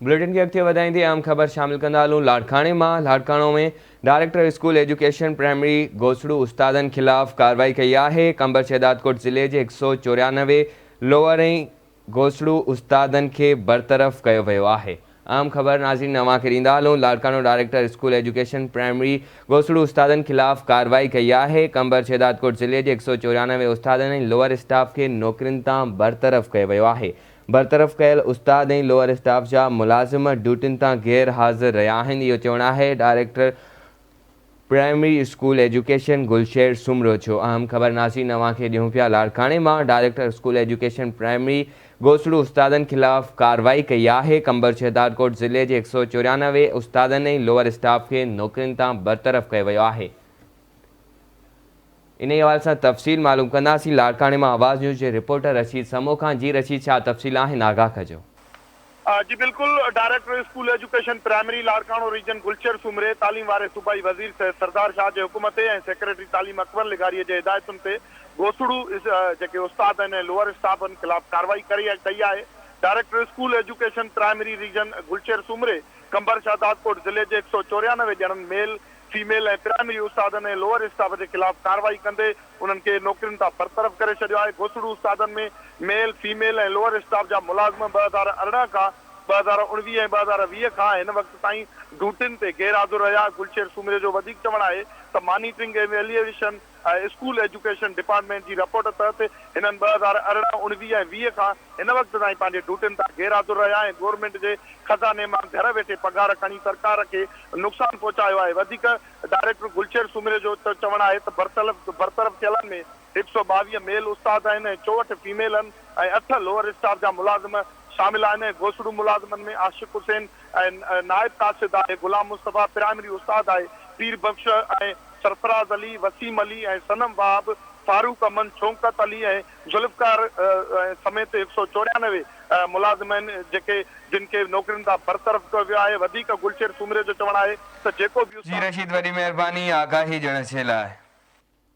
Bulletin کي اڳتي وڌائيندي اهم خبر شامل ڪندا هلون لاڙڪاڻي مان Larkana ۾ director school education primary Gosro استادن خلاف ڪارروائي ڪئي آهي قمبر شهدادڪوٽ ضلعي جي 194 لوئر ۽ گوسڙو استادن کي برطرف ڪيو ويو آهي اهم خبر ناظرين اوهان کي ڏيندا هلون Larkana director school education primary Gosro استادن خلاف ڪارروائي ڪئي آهي قمبر شهدادڪوٽ ضلعي جي 194 استادن ۽ لوئر اسٽاف کي نوڪرين تان برطرف ڪيو ويو آهي برطرف ڪيل استاد ۽ لوئر اسٽاف جا ملازم ڊيوٽين تان غير حاضر رهيا آهن، اهو چوڻ آهي director primary school education Gulsher Soomro جو. اهم خبر ناظرين اوهان کي ڏيون پيا لاڙڪاڻي مان director school education primary Gosro استادن خلاف ڪارروائي ڪئي آهي، قمبر شهدادڪوٽ ضلعي جي 194 استادن ۽ لوئر اسٽاف کي نوڪرين تان برطرف ڪيو ويو آهي. انهيء حوالي سان تفصيل معلوم ڪنداسين لاڙڪاڻي مان آواز نيوز جي رپورٽر رشيد سمو کان جي رشيد ڇا تفصيل آهن آگاهه ڪجو. جي بلڪل director school education primary Larkana region Gulsher Soomro تعليم واري صوبائي وزير سردار شاهه جي حڪم تي ۽ سيڪريٽري تعليم اڪبر لغاري جي هدايتن تي گوسڙو جيڪي استاد آهن ۽ لوئر اسٽاف ان خلاف ڪارروائي ڪري ڪئي آهي director school education primary region Gulsher Soomro Qambar Shahdadkot ضلعي جي 194 ڄڻن ميل فيميل ۽ پرائمري استادن ۽ لوئر اسٽاف جي خلاف ڪارروائي ڪندي انهن کي نوڪرين تان برطرف ڪري ڇڏيو آهي. گوسڙو استادن ۾ ميل، فيميل ۽ لوئر اسٽاف جا ملازم 2018 کان 2019 ۽ 2020 کان هن وقت تائين ڊيوٽين تي غير حاضر رهيا. گلشير سومري جو وڌيڪ چوڻ آهي ته monitoring ۽ evaluation school education department جي رپورٽ تحت هنن 2018، 19 ۽ 20 کان هن وقت تائين پنهنجي ڊيوٽين تان غير حاضر رهيا ۽ گورنمينٽ جي خزاني مان گهر ويٺي پگهار کڻي سرڪار کي نقصان پهچايو آهي. وڌيڪ ڊائريڪٽر گلشير سومري جو چوڻ آهي ته برطرف ٿيلن ۾ 122 ميل استاد آهن ۽ 64 فيميل آهن ۽ اٺ لوئر اسٽاف جا ملازم شامل آهن ۽ گوسڙو ملازمن ۾ عاشق حسين ۽ نائب قاصد آهي، غلام مصطفيٰ پرائمري استاد آهي، پير بخش ۽ سرفراز علي، وسيم علي ۽ صنم وهاب، فاروق امن، شوڪت علي ۽ ذوالفقار سميت 194 ملازم آهن جيڪي جن کي نوڪرين تان برطرف ڪيو ويو آهي، وڌيڪ گلشير سومري جو چوڻ آهي ته جيڪو به جي رشيد وڏي مهرباني آگاهي ڏيڻ جي لاء.